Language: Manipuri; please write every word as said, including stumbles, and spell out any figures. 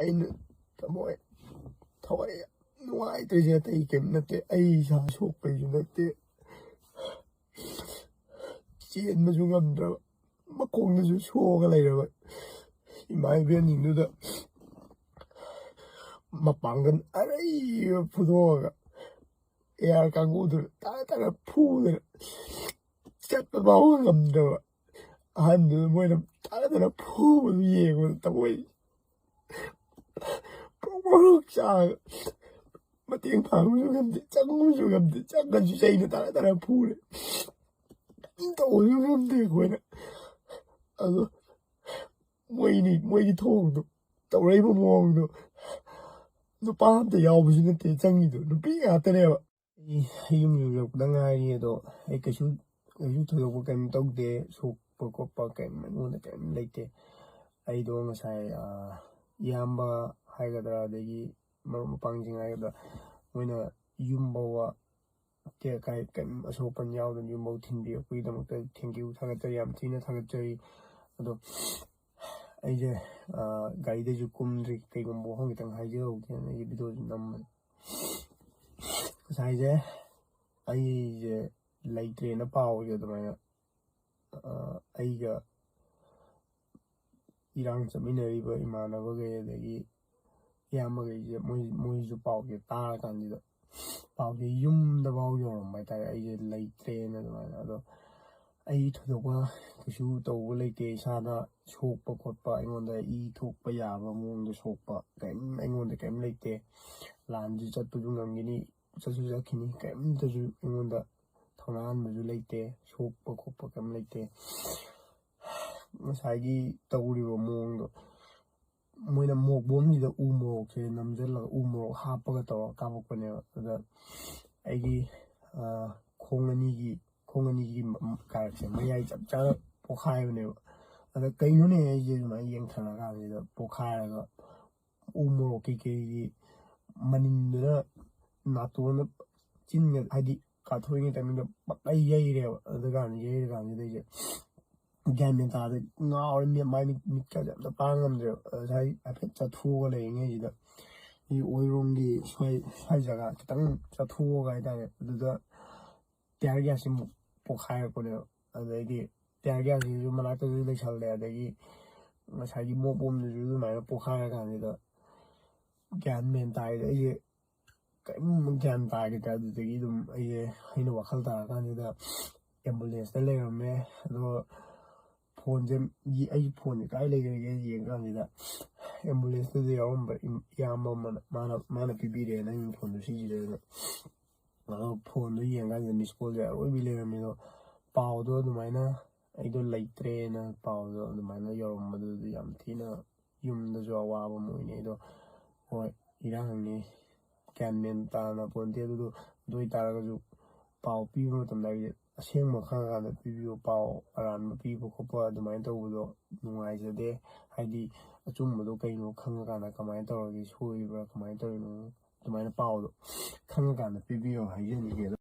ꯑꯩꯅ ꯊꯃꯣꯏ ꯊꯋꯥꯏ ꯌꯥꯝ ꯅꯨꯡꯉꯥꯏꯇ꯭ꯔꯤꯁꯦ ꯑꯇꯩ ꯀꯩꯝ ꯅꯠꯇꯦ, ꯑꯩ ꯏꯁꯥ ꯁꯣꯛꯄꯩꯁꯨ ꯅꯠꯇꯦ꯫ ꯆꯦꯟꯕꯁꯨ ꯉꯝꯗ꯭ꯔꯕ, ꯃꯈꯣꯡꯗꯁꯨ ꯁꯣꯛꯑꯒ ꯂꯩꯔꯕ ꯏꯃꯥ ꯏꯕꯦꯟꯁꯤꯡꯗꯨꯗ ꯃꯄꯥꯡꯒꯜ ꯑꯔꯩꯕ ꯐꯨꯗꯣꯛꯑꯒ ꯑꯦ ꯑꯥꯔ ꯀꯥꯡꯕꯨꯗꯨꯅ ꯇꯥꯔ ꯇꯥꯔ ꯐꯨꯗꯅ ꯆꯠꯄ ꯐꯥꯎꯕ ꯉꯝꯗ꯭ꯔꯕ ꯑꯍꯟꯗꯨꯗ ꯃꯣꯏꯅ ꯇꯥꯔ ꯇꯥꯔ ꯐꯨꯕꯗꯨ ꯌꯦꯡꯕꯗ ꯊꯃꯣꯏ ꯄ꯭ꯔꯣꯛ ꯄ꯭ꯔꯣꯛ ꯆꯥꯛꯑꯒ ꯃꯇꯦꯡ ꯄꯥꯡꯕꯁꯨ ꯉꯝꯗꯦ, ꯆꯪꯕꯁꯨ ꯉꯝꯗꯦ, ꯆꯪꯉꯁꯨ ꯆꯩꯅ ꯇꯥꯔ ꯇꯥꯔ ꯐꯨꯔꯦ꯫ ꯀꯔꯤꯝ ꯇꯧꯕꯁꯨ ꯉꯝꯗꯦ ꯑꯩꯈꯣꯏꯅ꯫ ꯑꯗꯣ ꯃꯣꯏꯅꯤ, ꯃꯣꯏꯒꯤ ꯊꯧꯑꯣꯡꯗꯣ, ꯇꯧꯔꯛꯏꯕ ꯃꯑꯣꯡꯗꯣ, ꯅꯨꯄꯥ ꯑꯝꯇ ꯌꯥꯎꯕꯁꯨ ꯅꯠꯇꯦ ꯆꯪꯉꯤꯗꯣ, ꯅꯨꯄꯤ ꯉꯥꯛꯇꯅꯦꯕ꯫ ꯑꯩ ꯌꯨꯝ ꯌꯧꯔꯛꯄꯗ ꯉꯥꯏꯔꯤ, ꯑꯗꯣ ꯑꯩ ꯀꯩꯁꯨ, ꯀꯩꯁꯨ ꯊꯣꯏꯗꯣꯛꯄ ꯀꯩꯝ ꯇꯧꯗꯦ, ꯁꯣꯛꯄ ꯈꯣꯠꯄ ꯀꯩꯝ ꯑꯩꯉꯣꯟꯗ ꯀꯩꯝ ꯂꯩꯇꯦ꯫ ꯑꯩꯗꯣ ꯉꯁꯥꯏ, ꯑ, ꯏꯌꯥꯝꯕ ꯍꯥꯏꯒꯗ꯭ꯔꯥ, ꯑꯗꯒꯤ ꯃꯔꯨꯞ ꯃꯄꯥꯡꯁꯤꯡ ꯍꯥꯏꯒꯗ꯭ꯔꯥ, ꯃꯣꯏꯅ ꯌꯨꯝ ꯐꯥꯎꯕ ꯀꯩ-, ꯀꯩ-, ꯀꯩꯝ ꯑꯁꯣꯛ ꯑꯄꯟ ꯌꯥꯎꯗꯅ ꯌꯨꯝꯐꯥꯎ ꯊꯤꯟꯕꯤꯔꯛꯄꯒꯤꯗꯃꯛꯇ thank you ꯊꯥꯒꯠꯆꯔꯤ, ꯌꯥꯝ ꯊꯤꯅ ꯊꯥꯒꯠꯆꯔꯤ꯫ ꯑꯗꯣ ꯑꯩꯁꯦ, ꯑ, ꯒꯥꯔꯤꯗꯩꯁꯨ ꯀꯨꯝꯗ꯭ꯔꯤ, ꯀꯩꯒꯨꯝꯕ ꯋꯥꯐꯝ ꯈꯤꯇꯪ ꯍꯥꯏꯖꯍꯧꯒꯦꯅ ꯑꯩꯁꯦ ꯚꯤꯗꯤꯑꯣꯁꯨ ꯅꯝꯕꯅꯤ꯫ ꯉꯁꯥꯏꯁꯦ ꯑꯩꯁꯦ ꯂꯩꯇ꯭ꯔꯦꯅ ꯄꯥꯎꯁꯦ ꯑꯗꯨꯃꯥꯏꯅ, ꯑ, ꯑꯩꯒ ꯏꯔꯥꯡ ꯆꯠꯃꯤꯟꯅꯔꯤꯕ ꯏꯃꯥꯟꯅꯕꯈꯩ ꯑꯗꯒꯤ ꯏꯌꯥꯝꯕꯈꯩꯁꯦ ꯃꯣꯏ, ꯃꯣꯏꯁꯨ ꯄꯥꯎꯁꯦ ꯇꯥꯔꯀꯥꯟꯁꯤꯗ ꯄꯥꯎꯁꯦ ꯌꯨꯝꯗ ꯐꯥꯎ ꯌꯧꯔꯝꯕ ꯍꯥꯏꯇꯥꯔꯦ, ꯑꯩꯁꯦ ꯂꯩꯇ꯭ꯔꯦꯅ ꯑꯗꯨꯃꯥꯏꯅ꯫ ꯑꯗꯣ ꯑꯩ ꯊꯣꯏꯗꯣꯛꯄ ꯀꯩꯁꯨ ꯇꯧꯕ ꯂꯩꯇꯦ, ꯏꯁꯥꯗ ꯁꯣꯛꯄ ꯈꯣꯠꯄ, ꯑꯩꯉꯣꯟꯗ ꯏ ꯊꯣꯛꯄ ꯌꯥꯕ ꯃꯑꯣꯡꯗ ꯁꯣꯛꯄ ꯀꯔꯤꯝ ꯑꯩꯉꯣꯟꯗ ꯀꯔꯤꯝ ꯂꯩꯇꯦ꯫ ꯂꯥꯟꯁꯨ ꯆꯠꯄꯁꯨ ꯉꯝꯈꯤꯅꯤ, ꯆꯠꯁꯨ ꯆꯠꯈꯤꯅꯤ, ꯀꯔꯤꯝꯇꯁꯨ ꯑꯩꯉꯣꯟꯗ ꯊꯧꯅꯥ ꯍꯟꯕꯁꯨ ꯂꯩꯇꯦ, ꯁꯣꯛꯄ ꯈꯣꯠꯄ ꯀꯔꯤꯝ ꯂꯩꯇꯦ꯫ ꯉꯁꯥꯏꯒꯤ ꯇꯧꯔꯤꯕ ꯃꯑꯣꯡꯗꯣ, ꯃꯣꯏꯅ ꯃꯣꯛ ꯕꯣꯝꯁꯤꯗ ꯎ ꯃꯣꯔꯣꯛꯁꯦ ꯅꯝꯁꯤꯜꯂꯒ, ꯎ ꯃꯣꯔꯣꯛ ꯍꯥꯞꯄꯒ ꯇꯧꯔꯒ ꯀꯥꯞꯄꯛꯄꯅꯦꯕ꯫ ꯑꯗ ꯑꯩꯒꯤ, ꯑ, ꯈꯣꯡ ꯑꯅꯤꯒꯤ, ꯈꯣꯡ ꯑꯅꯤꯒꯤ ꯀꯥꯔꯛꯁꯦ ꯃꯌꯥꯏ ꯆꯞ ꯆꯥꯅ ꯄꯣꯛꯈꯥꯏꯕꯅꯦꯕ꯫ ꯑꯗ ꯀꯩꯅꯣꯅꯦ ꯑꯩꯁꯦ ꯑꯗꯨꯃꯥꯏꯅ ꯌꯦꯡꯊꯔꯀꯥꯟꯁꯤꯗ ꯄꯣꯛꯈꯥꯏꯔꯒ ꯎ ꯃꯣꯔꯣꯛꯀꯤ ꯀꯩꯒꯤ ꯃꯅꯤꯟꯗꯨꯅ ꯅꯥꯇꯣꯟꯗ, ꯆꯤꯟꯒ, ꯍꯥꯏꯗꯤ ꯀꯥꯊꯣꯛꯏꯉꯩ ꯇꯥꯏꯃꯤꯡꯗ ꯄꯛꯂꯩ ꯌꯩꯔꯦꯕ꯫ ꯑꯗꯨꯀꯥꯟꯗ ꯌꯩꯔꯀꯥꯟꯁꯤꯗ ꯑꯩꯁꯦ ꯒ꯭ꯌꯥꯟ ꯃꯦꯟ ꯇꯥꯗꯦ, ꯉꯥꯎꯔꯦ꯫ ꯃꯤꯠ, ꯃꯥꯏ ꯃꯤꯠ, ꯃꯤꯠꯀꯁꯦ ꯑꯝꯇ ꯄꯥꯡ ꯉꯝꯗ꯭ꯔꯦꯕ꯫ ꯉꯁꯥꯏ ꯍꯥꯏꯐꯦꯠ ꯆꯠꯊꯣꯛꯑꯒ ꯂꯩꯔꯤꯉꯩꯁꯤꯗ, ꯁꯤ ꯑꯣꯏꯔꯣꯝꯒꯤ ꯁ꯭ꯋꯥꯏ, ꯁ꯭ꯋꯥꯏ ꯖꯒꯥ ꯈꯤꯇꯪ ꯆꯠꯊꯣꯛꯑꯒ ꯍꯥꯏꯇꯥꯔꯦ, ꯑꯗꯨꯗ ꯇꯌꯥꯔ ꯒ꯭ꯌꯥꯁꯁꯤ ꯑꯃꯨꯛ ꯄꯣꯛꯈꯥꯏꯔꯛꯄꯅꯦꯕ꯫ ꯑꯗꯩꯗꯤ ꯇꯌꯥꯔ ꯒ꯭ꯌꯥꯁꯁꯤꯁꯨ ꯃꯅꯥꯛꯇꯁꯨ ꯂꯩꯁꯜꯂꯦ, ꯑꯗꯒꯤ ꯉꯁꯥꯏꯒꯤ ꯃꯣꯞ ꯄꯣꯝꯗꯨꯁꯨ ꯑꯗꯨꯃꯥꯏꯅ ꯄꯣꯛꯈꯥꯏꯔ ꯀꯥꯟꯁꯤꯗ ꯒ꯭ꯌꯥꯟ ꯃꯦꯟ ꯇꯥꯏꯗ꯫ ꯑꯩꯁꯦ ꯀꯔꯤꯝ ꯒ꯭ꯌꯥꯟ ꯇꯥꯈꯤꯗ꯭ꯔꯦ꯫ ꯑꯗꯨꯗꯒꯤ ꯑꯗꯨꯝ ꯑꯩꯁꯦ, ꯑꯩꯅ ꯋꯥꯈꯜ ꯇꯥꯔꯀꯥꯟꯁꯤꯗ ꯑꯦꯝꯕꯨꯂꯦꯟꯁꯇ ꯂꯩꯔꯝꯃꯦ꯫ ꯑꯗꯣ ꯐꯣꯟꯁꯦ, ꯑꯩꯒꯤ ꯐꯣꯟꯁꯦ ꯀꯥꯏ ꯂꯩꯈ꯭ꯔꯒꯦ ꯌꯦꯡ ꯀꯥꯟꯁꯤꯗ, ꯑꯦꯝꯕꯨꯂꯦꯟꯁꯇꯨꯗ ꯌꯥꯎꯔꯝꯕ ꯏꯌꯥꯝꯕ ꯑꯃꯅ, ꯃꯥꯅ, ꯃꯥꯅ ꯄꯤꯕꯤꯔꯦ, "ꯅꯪꯒꯤ ꯐꯣꯟꯗꯨ ꯁꯤꯁꯤꯗꯅ"꯫ ꯑꯗꯣ ꯐꯣꯟꯗꯣ ꯌꯦꯡ ꯀꯥꯟꯁꯤꯗ ꯃꯤꯁ ꯀꯣꯜꯁꯦ ꯑꯔꯣꯏꯕꯤ ꯂꯩꯔꯝꯃꯦ꯫ ꯑꯗꯣ ꯄꯥꯎꯗꯣ ꯑꯗꯨꯃꯥꯏꯅ ꯑꯩꯗꯣ ꯂꯩꯇ꯭ꯔꯦꯅ ꯄꯥꯎꯗꯣ ꯑꯗꯨꯃꯥꯏꯅ ꯌꯧꯔꯝꯕꯗꯨꯗꯤ ꯌꯥꯝ ꯊꯤꯅ ꯌꯨꯝꯗꯁꯨ ꯑꯋꯥꯕ ꯑꯃ ꯑꯣꯏꯅꯩ꯫ ꯑꯗꯣ ꯍꯣꯏ, ꯏꯔꯥꯡꯅꯤ, ꯒ꯭ꯌꯥꯟ ꯃꯦꯟ ꯇꯥꯅ ꯄꯣꯟꯇꯦ꯫ ꯑꯗꯨꯗꯣ, ꯑꯗꯨ ꯑꯣꯏꯇꯥꯔꯒꯁꯨ ꯄꯥꯎ ꯄꯤꯕ ꯃꯇꯝꯗ ꯑꯩꯁꯦ ꯑꯁꯦꯡꯕ ꯈꯪꯉꯀꯥꯟꯗ ꯄꯤꯕꯤꯌꯨ꯫ ꯄꯥꯎ ꯑꯔꯥꯟꯕ ꯄꯤꯕ ꯈꯣꯠꯄ ꯑꯗꯨꯃꯥꯏꯅ ꯇꯧꯕꯗꯣ ꯅꯨꯡꯉꯥꯏꯖꯗꯦ꯫ ꯍꯥꯏꯗꯤ ꯑꯆꯨꯝꯕꯗꯣ ꯀꯩꯅꯣ ꯈꯪꯉꯀꯥꯟꯗ ꯀꯃꯥꯏꯅ ꯇꯧꯔꯒꯦ, ꯁꯣꯏꯕ꯭ꯔꯥ ꯀꯃꯥꯏꯅ ꯇꯧꯔꯤꯅꯣ, ꯑꯗꯨꯃꯥꯏꯅ ꯄꯥꯎꯗꯣ ꯈꯪꯉꯀꯥꯟꯗ ꯄꯤꯕꯤꯌꯣ ꯍꯥꯏꯖꯅꯤꯡꯉꯦ꯫ ꯑꯗꯣ